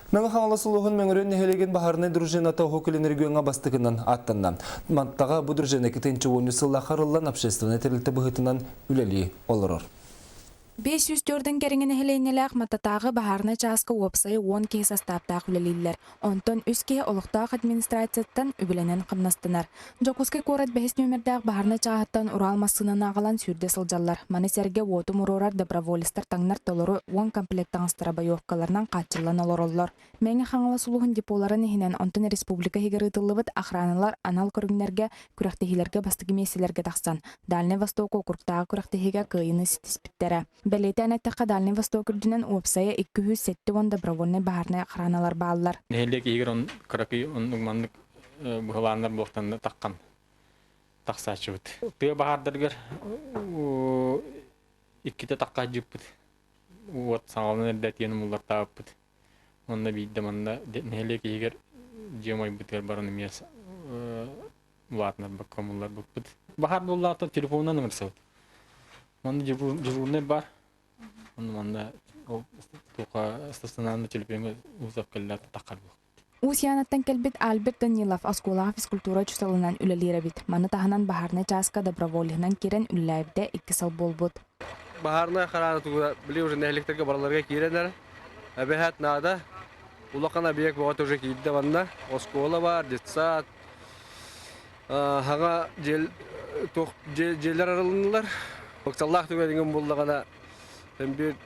Мэҥэ Хаҥалас улууһун Мөҥүрүөн нэһилиэгин баһаарынай дружината Уһук Илин региоҥҥа бастакынан ааттанна. Мантаҕа бу дружина 2010 сыллаах арыллан общественнай тэрилтэ быһыытынан үлэлии олорор. 504 кэриҥэ нэһилиэнньэлээх Мататааҕы баһаарынай чааска уопсайа 10 киһи састааптаах үлэлииллэр. Онтон үс киһи олохтоох администрацияттан үбүлэнэн хамнастанар. Дьокуускай куорат бэһис нүөмэрдээх баһаарынай чааһыттан Урал массыынаны аҕалан сүүрдэ сылдьаллар. Маны сэргэ уоту умуруорар доброволецтар таҥнар толору 10 комплект таҥастара бойуовкаларынан хааччыллан олороллор. Мэҥэ Хаҥалас улууһун деполарын иһинэн, онтон республика иһигэр ыытыллыбыт охраналар анал көрүҥнэргэ күрэхтэһиилэргэ бастакы миэстэлэргэ тахсан, Дальнай Восток уокуруктааҕы күрэхтэһиигэ кыайыыны ситиспиттэрэ. Бэлиэтээн эттэххэ, Дальнай Восток үрдүнэн уопсайа 270 добровольнай баһаарынай охраналар бааллар. Нэһилиэк иһигэр он кыракый оннук маннык быһылааннар буолтанна таххан тахсааччыбыт. Тыа баһаардарыгар иккитэ тахха дьыппыт. Уот саҥалан эрдэтиэн умуллартаабыппыт. Онно биирдэ манна нэһилиэк иһигэр дьиэ умайбытыгар баран эмиэ улаатынарбакка умулларбыппыт. Баһаар буоллаҕыттан телефонунан ыҥырсабыт. Манна дежурный бар. Онно манна ол туохха стационарный телефоҥҥа вызов кэллэ таххар буолуох. Уус Яныттан кэлбит Альберт Данилов оскуолаҕа физкультура учууталынан үлэлиир эбит. Маны таһынан баһаарынай чааска доброволеһынан киирэн үлэлээбитэ икки сыл буолбут. Баһаарынай хараана тугура били уже нэһилиэктэргэ бараларга киирэн эрэр. Эбэһээт наада. Улахан объект бөҕөтө уже киирдэ манна. Оскуола баар, детсад, Хаҥа туох дьиэлэр арылыннылар. Ыксаллаах түгэниҥин буллаҕына биир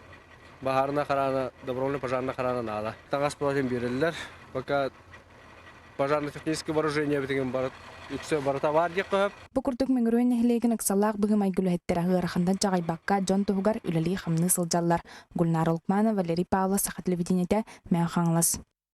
баһаарына хараана, добровольно пожарная хараана наада. Таҥас платин биэрэллэр. Пока пожарно-техническое вооружение битигин барыт үксэ барыта баар диэххэ сөп. Бу курдук Мөҥүрүөн нэһилиэгин ыксаллаах быһыы-майгы үлэһиттэрэ ыарахантан чаҕыйбакка дьон туһугар үлэлии-хамныы сылдьаллар. Гульнара Лукманова, Валерий Павлов, Саха телевидениетэ, Мэҥэ Хаҥалас.